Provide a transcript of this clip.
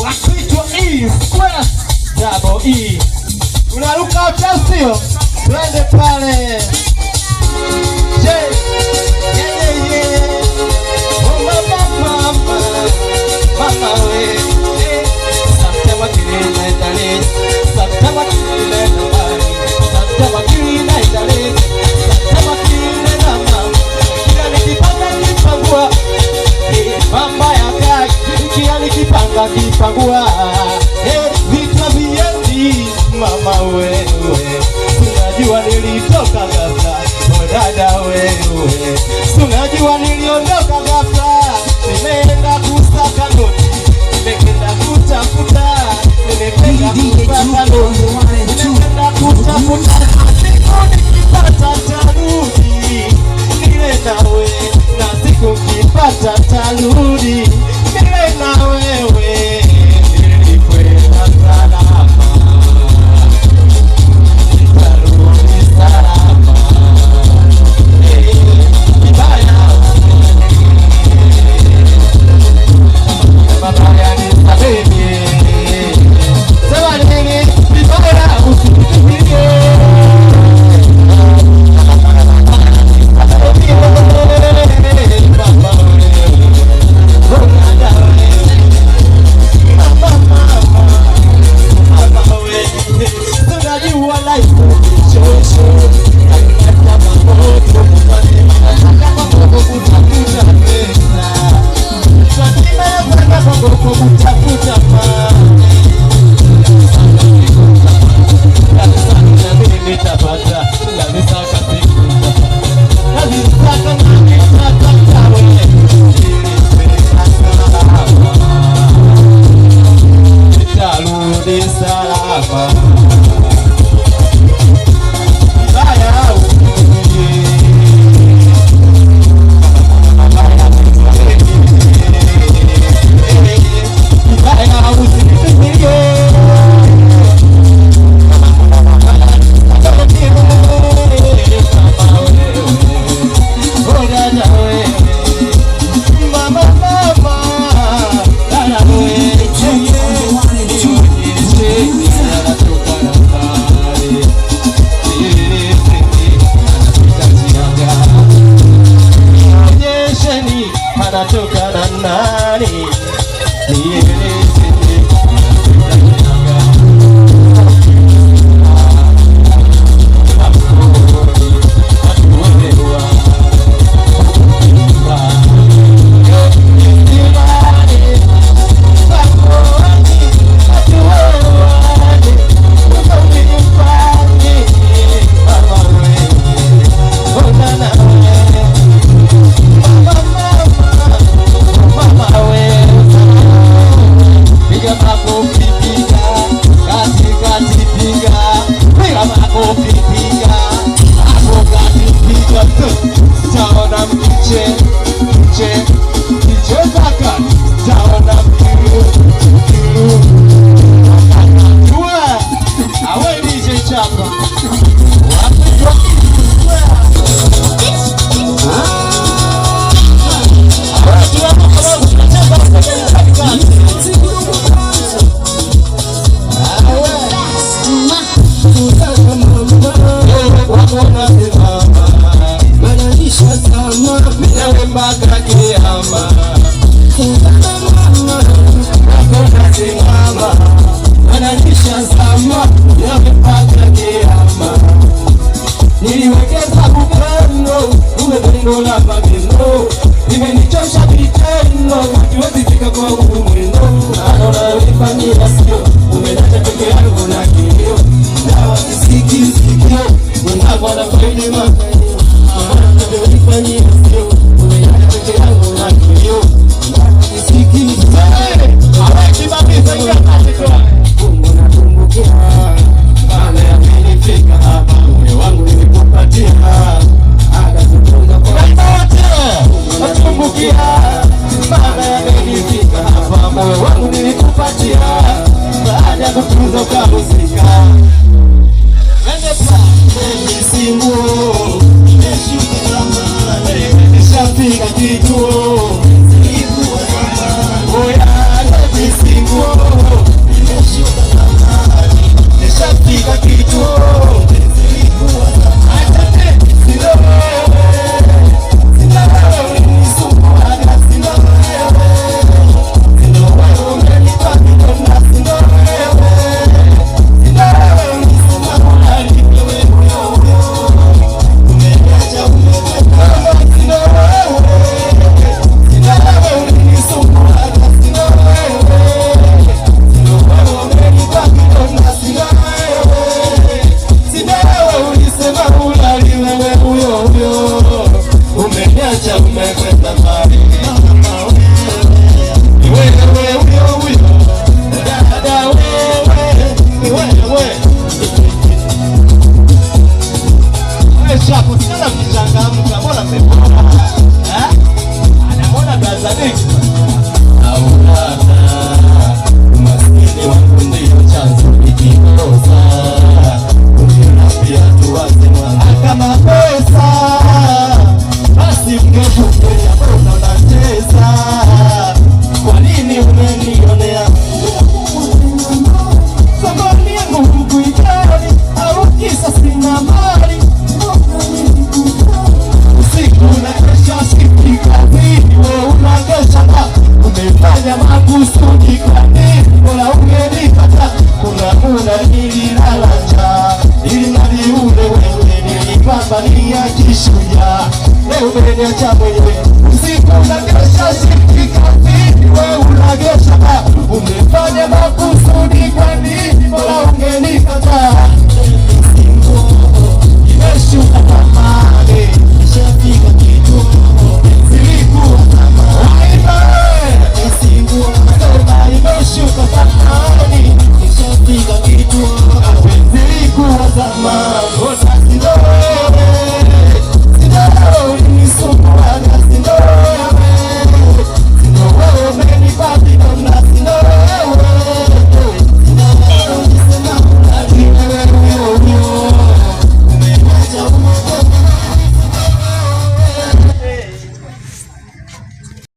Wakiitwa E square double E. Unaruka au sio? Twende pale. Je, yeah. Oh mama, mama, mama we. Eh. Sometimes akili inaenda late, sometimes akili inaenda mbali, sometimes akili inaenda late, sometimes akili inaenda mama. Kila nikipanga kipangua, eh, mamba ya kai, kila nikipanga kipangua, eh, vitu viendi, mama wewe. Unajua nilitoka ghafla, oh dada wewe. Unajua niliondoka ghafla, nimeenda kusaka noti, nimekwenda kutafuta, nimekwenda kusaka noti, nimekwenda kutafuta. Siku nikipata tarudi, nile nawe, na siku nikipata tarudi, nile na wewe, nilikwenda salama, nitarudi salama. Eh, vibaya mabaya nisamehe. Sema nini? Vibaya usinifikirie. Mama wewe, oh dada wewe, mama, mama, mama wewe. Tunajua life ni shosho, kama moto, kama moto kutafuta pesa. Twazima kama moto kutafuta mali. Na mimi nitapata, nazisaka siku nitapata, nazisaka na nitapata wewe. Salama, nitarudi salama.